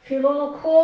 Филологҳо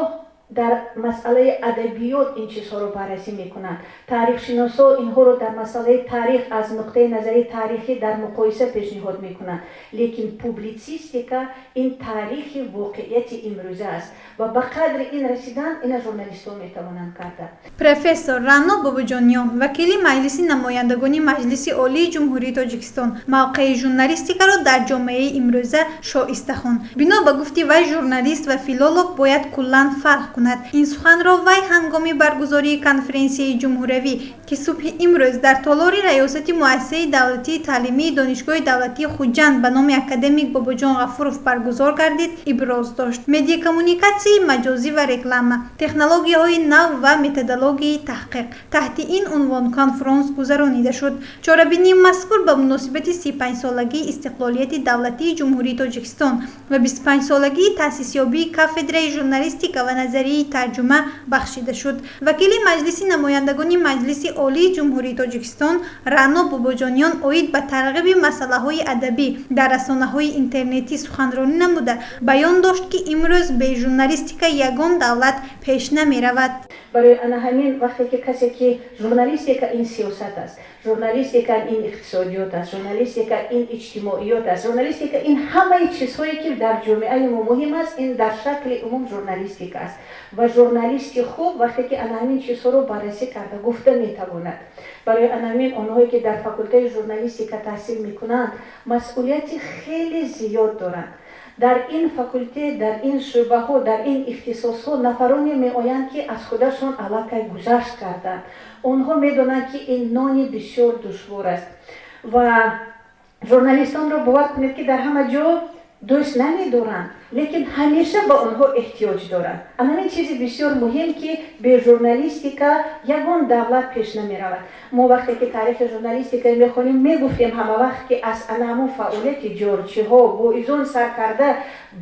дар масъалаи адабиёт ин чизҳоро баррасӣ мекунанд, таърихшиносҳо инҳоро дар масъалаи таърих аз нуқтаи назари таърихӣ дар муқоиса пешниҳод мекунанд, лекин публитсистика ин таърихи воқеияти имрӯза аст ва ба қадри ин расидан ина журналистҳо метавонанд карда. Профессор Раъно Бобоҷониён, вакили Маҷлиси намояндагони Маҷлиси Олии Ҷумҳурии Тоҷикистон, мавқеи журналистикаро дар ҷомеаи имрӯза шоиста хонд. Бино ба гуфти вай, журналист ва филолог бояд куллан фарқ кунад. Ин суханро вай ҳангоми баргузории конференсияи ҷумҳуриявӣ, ки субҳи имрӯз дар толори раёсати Муассисаи давлатии таълимии Донишгоҳи давлатии Хуҷанд ба номи академик Бобоҷон Ғафуров баргузор гардид, иброз дошт. «Медиакоммуникатсияи маҷозӣ ва реклама: технологияҳои нав ва методологияи таҳқиқ» — таҳти ин унвон конфронс гузаронида шуд. Чорабинии мазкур ба муносибати 35-солагии истиқлолияти давлатии Ҷумҳурии Тоҷикистон ва 25-солагии таъсисёбии кафедраи журналистика ва назарияи тарҷума бахшида шуд. Вакили Маҷлиси намояндагони Маҷлиси Олии Ҷумҳурии Тоҷикистон Раъно Бобоҷониён оид ба тарғиби масъалаҳои адабӣ дар расонаҳои интернетӣ суханронӣ намуда, баён дошт, ки имрӯз бе журналистика ягон давлат пеш намеравад. Барои ана ҳамин, вақте ки касе ки журналистика ин сиёсат аст, журналистика ин иқтисодиёт аст, журналистика ин иҷтимоиёт аст, журналистика ин ҳамаи чизҳое, ки дар ҷомеаи мо муҳим аст, ин дар шакли умум журналистика аст. Ва журналисти хуб вақте ки ана ҳамин чизҳоро баррасӣ карда гуфта метавонад. Барои ана ҳамин, онҳое ки дар факултаи журналистика таҳсил мекунанд, масъулияти хеле зиёд доранд. Дар ин факултет, дар ин шӯъбаҳо, дар ин ихтисосҳо нафароне меоянд, ки аз худашон аллакай гузашт карданд. Онҳо медонанд, ки ин нони бисёр душвор аст ва журналистонро, бовар кунед, ки дар ҳама ҷо дӯст намедоранд, лекин ҳамеша ба онҳо эҳтиёҷ доранд. Ана ҳамин чизи бисёр муҳим, ки бе журналистика ягон давлат пеш намеравад. Мо вақте ки таърихи журналистика мехонем, мегуфтем ҳама вақт, ки аз ана ҳамон фаъолияти ҷорчиҳо, воизон сар карда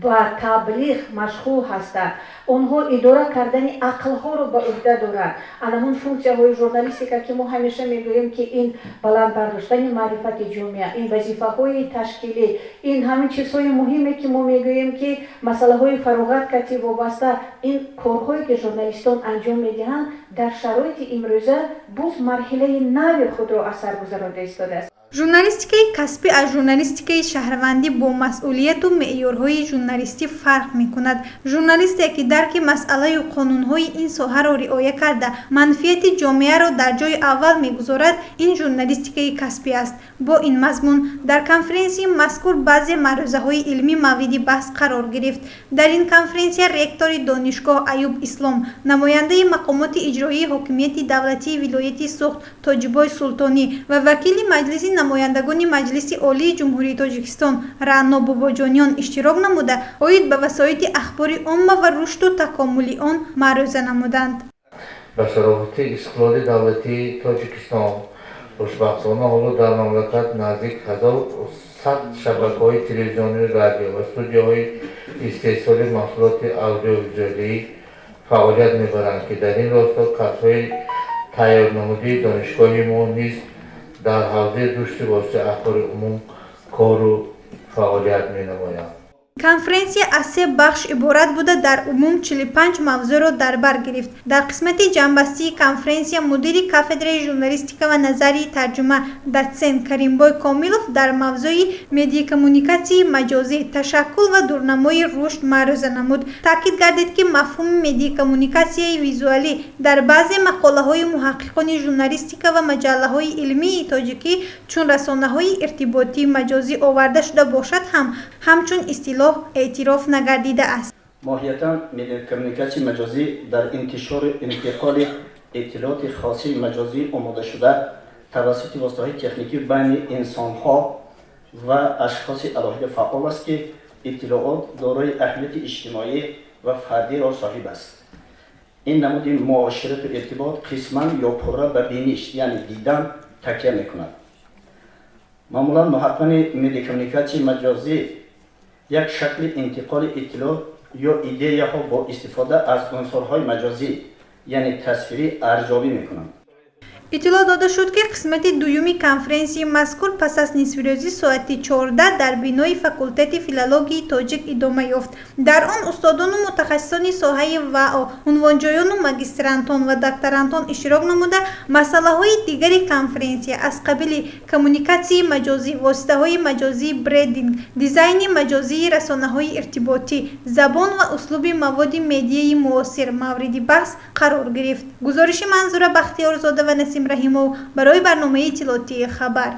ба таблиғ машғул ҳастанд. Онҳо идора кардани ақлҳоро ба ӯҳда доранд. Ана ҳамон функсияҳои журналистика, ки мо ҳамеша мегӯем, ки ин баланд бардоштани маърифати ҷомеа, ин вазифаҳои ташкилӣ, ин ҳамин чизҳои муҳиме, ки мо мегӯем, ки масъалаҳои фароғат кати вобаста, ин корҳое, ки журналистон анҷом медиҳанд, дар шароити имрӯза боз марҳилаи нави худро аз сар гузаронда истодааст. Журналистикаи касбӣ аз журналистикаи шаҳрвандӣ бо масъулияту меъёрҳои журналистӣ фарқ мекунад. Журналисте, ки дарки масъалаю қонунҳои ин соҳаро риоя карда, манфиати ҷомеаро дар ҷои аввал мегузорад, ин журналистикаи касбӣ аст. Бо ин мазмун дар конференсияи мазкур баъзе маърӯзаҳои илмӣ мавриди баҳс қарор гирифт. Дар ин конференсия ректори донишгоҳ Аюб Ислом, намояндаи мақомоти иҷроии ҳокимияти давлатии вилояти Суғд Тоҷибой Султонӣ ва вакили Маҷлиси намояндагони Маҷлиси Олии Ҷумҳурии Тоҷикистон Раъно Бобоҷониён иштирок намуда, оид ба васоити ахбори омма ва рушду такомули он маърӯза намуданд. Ба шарофати истиқлоли давлатии Тоҷикистон, хушбахтона, ҳоло дар мамлакат наздик 1100 шабакаҳои телевизионию радио ва студияҳои истеҳсоли маҳсулоти аудиовизуалӣ фаъолият мебаранд, ки дар ин росто кадрҳои тайёрнамудии донишгоҳи мо низ дар ҳавзаи рушди воситаи ахбори умум кору фаъолият менамоянд. Конференсия аз се бахш иборат буда, дар умум 45 мавзӯъро дар бар гирифт. Дар қисмати ҷамъбастии конференсия мудири кафедраи журналистика ва назарияи тарҷума, дотсент Каримбой Комилов дар мавзӯи «Медиакоммуникатсияи маҷозӣ: ташаккул ва дурнамои рушд» маърӯза намуд. Таъкид гардид, ки мафҳуми медиакоммуникатсияи визуалӣ дар баъзе мақолаҳои муҳаққиқони журналистика ва маҷаллаҳои илмии тоҷикӣ чун расонаҳои иртиботии маҷозӣ оварда шуда бошад ҳам, ҳамчун истилоҳ эътироф нагардидааст. Моҳиятан, медиакоммуникатсияи маҷозӣ дар интишору интиқоли иттилооти хосии маҷозӣ омодашуда тавассути воситаҳои техникӣ байни инсонҳо ва ашхоси алоҳида фаъол аст, ки иттилоот дорои аҳамияти иҷтимоӣ ва фардиро соҳиб аст. Ин намуди муоширату иртибот қисман ё пурра ба биниш, яъне дидан такя мекунад. Маъмулан муҳаққиқони медиакоммуникатсияи маҷозӣ як шакли интиқоли иттилоот ё идеяҳо бо истифода аз унсурҳои маҷозӣ, яъне тасвирӣ, арзёбӣ мекунанд. Иттилоъ дода шуд, ки қисмати дуюми конференсияи мазкур пас аз нисфирӯзӣ соати 14 дар бинои факултети филологияи тоҷик идома ёфт. Дар он устодону мутахассисони соҳаи ВАО, унвонҷӯёну магистрантон ва докторантон иштирок намуда, масъалаҳои дигари конференсия аз қабили коммуникатсияи маҷозӣ, воситаҳои маҷозии брендинг, дизайни маҷозии расонаҳои иртиботӣ, забон ва услуби маводи медиаи муосир мавриди баҳс қарор гирифт. Гузориши Манзура Бахтиёрзода ва Насим Раҳимов барои барномаи иттилоотии «Хабар».